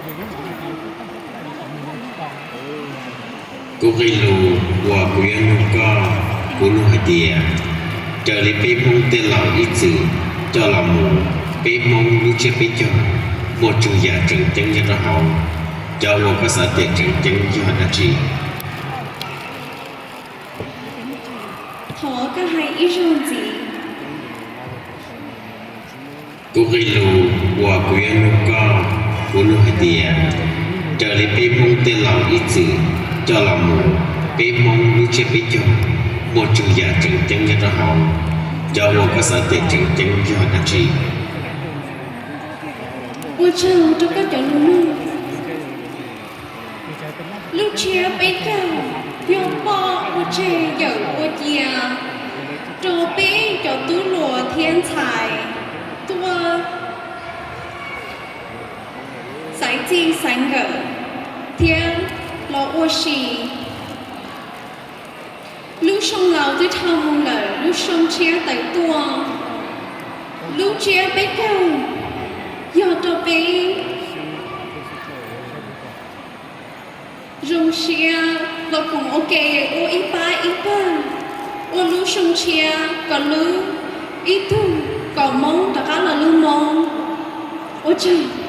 Kuv nqe lus uas kuv yuav nug koj, kuv nug hais tias, raws li peb Hmoob tej laus ib txwm coj los mus, peb Hmoob lub tsiab peb caug muaj tsawg yam tseem ceeb nyob rau hauv, cov uas koj xav tias tseem ceeb yog dab tsi? Thov koj hais ib zaug ntxiv. Kuv nqe lus uas kuv yuav nug koj, kuv nug hais tias, raws li peb Hmoob tej laus ib txwm coj los mus, peb Hmoob lub tsiab peb caug muaj tsawg yam tseem ceeb nyob rau hauv, cov uas koj xav tias tseem ceeb yog dab tsi? Ua tsaug rau koj cov lus nug. Lub tsiab peb caug yog poj ua tseg yawm ua cia rau peb cov tub hluas thiab ntxhais tuaj xaiv txij xaiv nkawm thiab los ua si. Lub xyoo laus twb dhau mus lawm, lub xyoo tshiab tawm tuaj. Lub tsiab peb caug yog rau peb zoo siab los koom ua ke ua ib pab ib pawg, ua lub xyoo tshiab kom lub ib tug kom Hmoob rov qab los lub Hmoob. Ua tsaug.